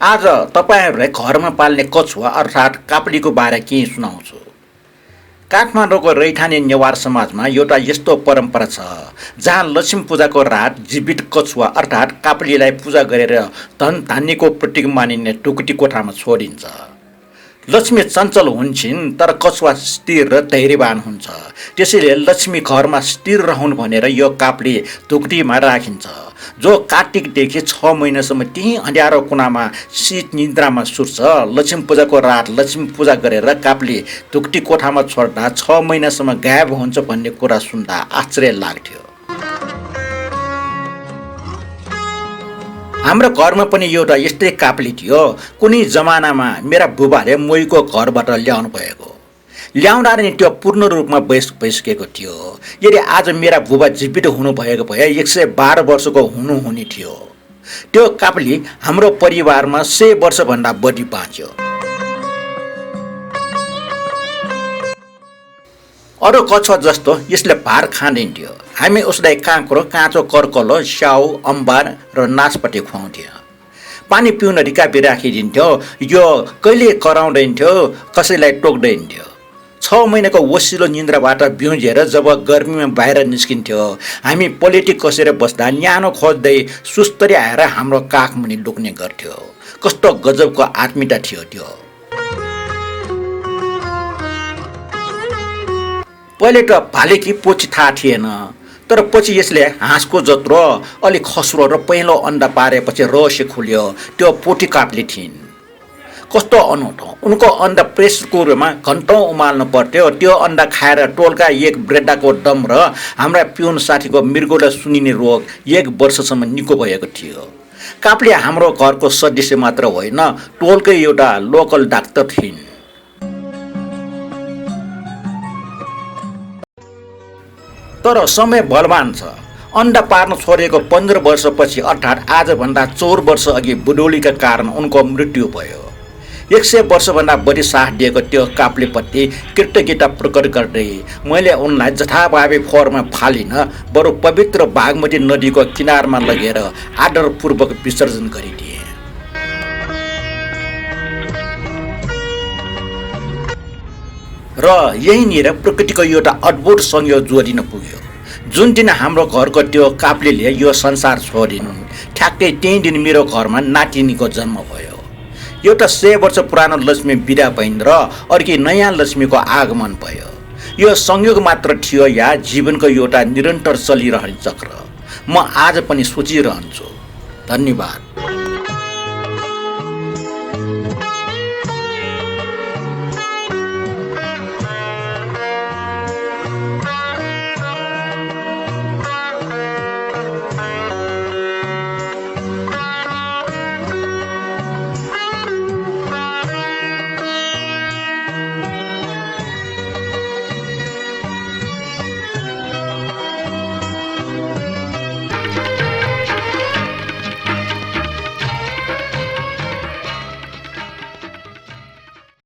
आज तपाईहरुलाई घरमा पाल्ने कछुवा अर्थात् काप्लीको बारे केही सुनाउँछु। काठमाडौँको रैथाने नेवार समाजमा एउटा यस्तो परम्परा छ जहाँ लक्ष्मी पूजाको रात जीवित कछुवा अर्थात् काप्लीलाई पूजा गरेर धन धान्यको प्रतीक मानिने ढुकुटी कोठामा छोडिन्छ। लक्ष्मी चञ्चल हुन्छन् तर कछुवा स्थिर र धैर्यवान हुन्छ। त्यसैले लक्ष्मी घरमा स्थिर रहन् भनेर यो काप्ली ढुकुटीमा राखिन्छ, जो कार्तिकदेखि 6 महिनासम्म त्यही अँध्यारो कुनामा शीत निद्रामा सुत्छ। लक्ष्मी पूजाको रात लक्ष्मी पूजा गरेर काप्ली ढुकुटी कोठामा छोड्दा 6 महिनासम्म गायब हुन्छ भन्ने कुरा सुन्दा आश्चर्य लाग्थ्यो। हाम्रो घरमा पनि एउटा यस्तै काप्ली थियो। कुनै जमानामा मेरा बुबाले मोहीको घरबाट ल्याउनु भएको, ल्याउँदा नि त्यो पूर्ण रूपमा भइसकेको थियो। यदि आज मेरा बुबा जीवित हुनुभएको भए 112 वर्षको हुनुहुने थियो। त्यो काप्ली हाम्रो परिवारमा 100 वर्षभन्दा बढी बाँच्यो। अरू कछुवा जस्तो यसले भार खाँदैन्थ्यो। हामी उसलाई काँक्रो, काँचो कर्कलो, स्याउ, अम्बार र नासपति खुवाउँथ्यौँ। पानी पिउन रिकाबी राखिदिन्थ्यो। यो कहिले कराउँदैन्थ्यो, कसैलाई टोक्दैन्थ्यो। 6 महिनाको वसिलो निन्द्राबाट बिउजेर जब गर्मीमा बाहिर निस्किन्थ्यो, हामी पलेटी कसेर बस्दा न्यानो खोज्दै सुस्तरी आएर हाम्रो काखमुनि लुक्ने गर्थ्यो। कस्तो गजबको आत्मीयता थियो त्यो। पहिले त भालेकी पोची थाहा थिएन, तर पछि यसले हाँसको जत्रो अलिक खस्रो र पहिलो अन्डा पारेपछि रहस्य खुल्यो। त्यो पोटी काप्ली थिइन्। कस्तो अनौठो, उनको अन्डा प्रेसर कुकरमा घन्टौँ उमाल्नु पर्थ्यो। त्यो अन्डा खाएर टोलका एक वृद्धाको दम र हाम्रा पिउन साथीको मृगोलाई सुनिने रोग 1 वर्षसम्म निको भएको थियो। काप्ली हाम्रो घरको सदस्य मात्र होइन, टोलकै एउटा लोकल डाक्टर थिइन्। तर समय बलवान छ। अन्डा पार्न छोडेको 15 वर्षपछि अर्थात् आजभन्दा 4 वर्ष अघि बुढौलीका कारण उनको मृत्यु भयो। 100 वर्षभन्दा बढी साथ दिएको त्यो काप्लीप्रति कृतज्ञता प्रकट गर्दै मैले उनलाई जथाभावी फोहोरमा फालिन, बरु पवित्र बागमती नदीको किनारमा लगेर आदरपूर्वक विसर्जन गरिदिएँ। र यहीँनिर प्रकृतिको एउटा अद्भुत संयोग जोडिन पुग्यो। जुन दिन हाम्रो घरको त्यो काप्लीले यो संसार छोडिन्, ठ्याक्कै त्यही दिन मेरो घरमा नातिनीको जन्म भयो। एउटा 100 वर्ष पुरानो लक्ष्मी बिदा भइन् र अर्की नयाँ लक्ष्मीको आगमन भयो। यो संयोग मात्र थियो या जीवनको एउटा निरन्तर चलिरहने चक्र? म आज पनि सोचिरहन्छु। धन्यवाद।